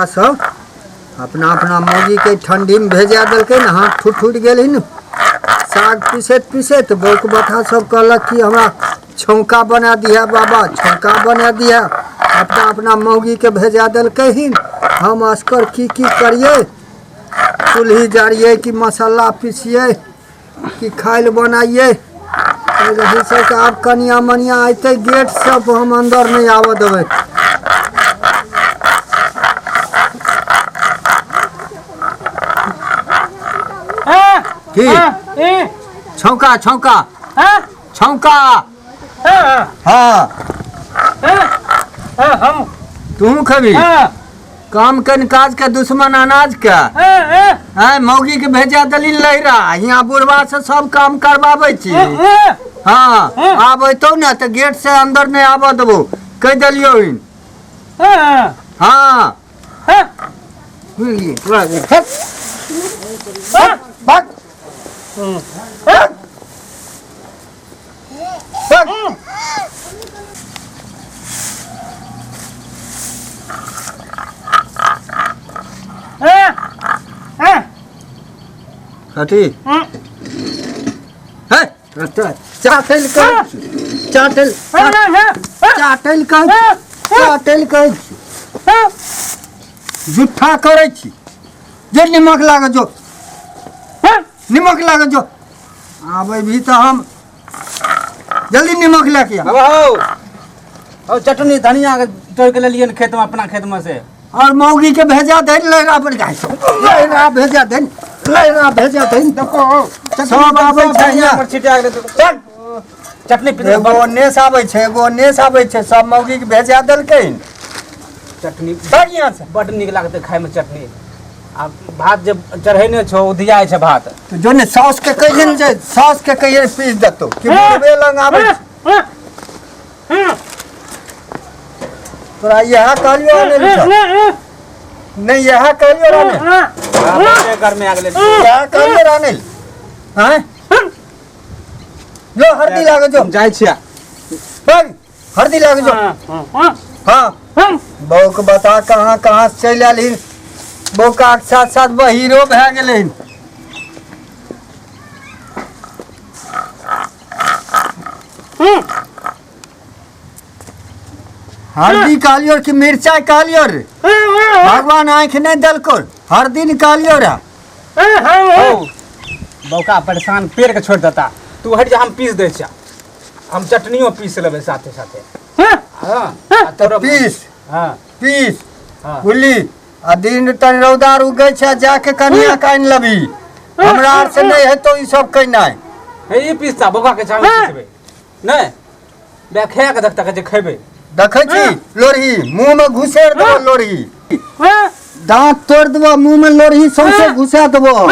छौड़ा सब अपना अपना मौगीके ठण्डीमे भेजा देलकै ने, हाथ ठुठुरि गेल ने साग पीसैत पीसैत। बौक बथा सब कहलक कि हमरा छौंका बना दिहे बाबा, छौंका बना दिहे। अपना अपना मौगीके भेजा देलकै हिन। हम असगर की की करियै? चूल्ही जारियै कि मसाला पीसियै कि खाइ लए बनाइयै? एहि सबके आब कनिया मनिया अयतै गेट सब हम अन्दर नहि आबऽ देबै। की छौका छौका छौका? हाँ, तू खेबी? काम कन काज के दुश्मन अनाज के। आय मौगी के भेजा दली लहरा, हियाँ बुढ़वा से सब काम करवाबै छी। हाँ, आब अयतौ ने तऽ गेट से अंदर नहि आबऽ देबौ, कहि देलियौ। हाँ, बुझलियै तोरा। भाग भाग भाग। कथी हे? चाटल कह, चाटल, चाटल कह, चाटल कह। जुठ्ठा करै छी जे निमक लागत जो, निमक लागत जो। आबै भी तऽ हम जल्दी निमक लए के आ। बाबा हौ हौ, चटनी धनिया के तोड़ के लेलियै खेत में, अपना खेत में से। और मौगी के भेजा दे लहरा पर गाय, लहरा भेजा दे, लहरा भेजा दे। देखो सब आबै छै हियाँ। पर छिटा गेलै तो चल। चटनी पी। एगो ओन्ने से आबै छै, एगो ओन्ने से आबै छै, सब मौगी के भेजा देलकै। चटनी बढ़ियां से बड नीक लागतै खाय में चटनी। आ भात जे चढ़ेने छौ, उधियाइ छै भात। तो जो ने साउस के कहिए ने, जे साउस के कहिए पीस देतो कि बुढ़बे लंग आबै छै। तोरा इएह कहलियो आनै लए? नहि, इएह कहलियो राने? बहुते गर्मी आ गेलै। इएह कहलियो राने? आँय, जो हरदी लागे जो। हम जाइ छियै। भाग, हरदी लागे जो। हाँ, बहू के बता कहाँ कहाँ से चलि आयल हिन। बौका के साथ साथ बहिरो भए गेलै हिन। हरदी कहलियो कि मिरचाई कहलियो रे? भगवान आँखि नहि देलको, हरदी ने कहलियो रे। हौ बौका परेशान पेड़ के छोड़ि देता। तू हटि जा, हम पीस दै छियै। हम चटनियो पीस लेबै साथे साथे। हाँ, आ तऽ पीस। हाँ। पीस। हाँ। बुझली? आ दिन तन रौदा उगै छै, जाके कनिया के आनि लेबही। हमरा आर से नहि हेतौ ई सब केनाइ। हे, ई पीसता बौका के चावल पीसबै नहि बे, खाए के देखता जे खेबै। देखै छी लोरही मुंह में घुसेर देबो, लोरही दांत तोड़ देबो, मुंह में लोरही सौंसे घुसा देबो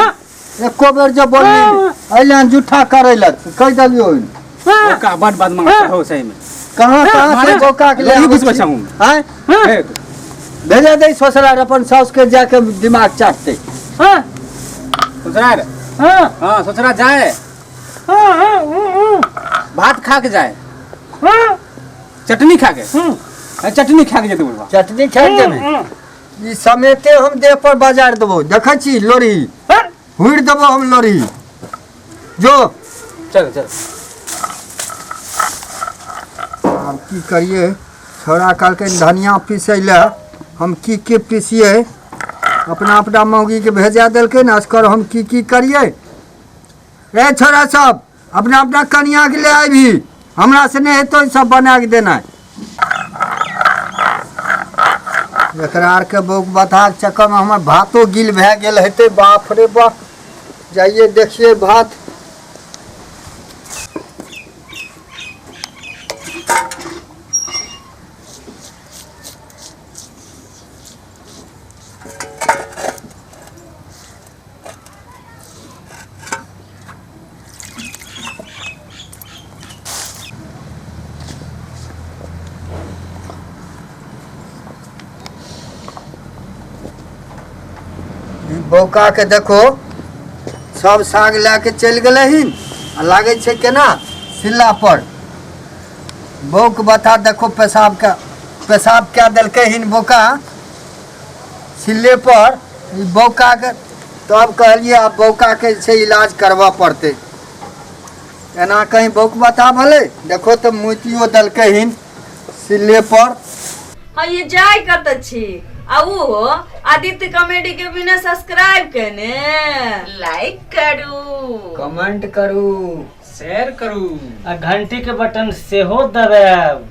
एको बेर जे बोलली। अइले जूठा करै लए कहि देलियौ। बौका बड बदमाश हो सही में। कहाँ कहाँ से बौका के ले लोरही आबै घुसबै छी? छै मुँह में। आँय? हे, भेजा दे ससुरार, अपन साउस के जाके दिमाग चाटते। ससुराल, हाँ, ससुरा जाए, भात खा के जाए, चटनी खा के, चटनी खा के जेतै बुढ़वा। चटनी खा के जेबै? ई समेते हम देह पर बाजार देबो। देखै छी लोरी हुड़ि देबो हम लोरी जो। चल चल। आब की करिए? छौड़ा कहलकै धनिया पीसै लए, हम की की पीसिए? अपना अपना मौगीके भेजा देलकै ने, असगर हम की की करिए? ए छोड़ा सब, अपना अपना कनिया के ले आबी, हमरा से नहि हेतौ ई सब बना के देनाइ। एकरा आरके बौक बथाक चक्करमे हमर भातो गिल भए गेल हेतै। बाप रे बाप, जाइए देखिए भात। बौका के देखो, सब साग लए के चलि गेलै हिन आ लागै छै केना सिल्ला पर। बौक बता देखो, पेशाब के पेशाब कए देलकै हिन बौका। सिल्ले पर ई बौकाके। तब कहलियै आब बौकाके जे छै इलाज करबऽ पड़तै। एना कहीं बौक बता भेलै? देखो तऽ मोतियो देलकै हिन सिल्ले पर। हाँ, ये जाय कत छी आ ऊ हो आदित्य कॉमेडी के बिना सब्सक्राइब केने लाइक करू, कमेंट करू, शेयर करू आ घंटी के बटन सेहो दबायब।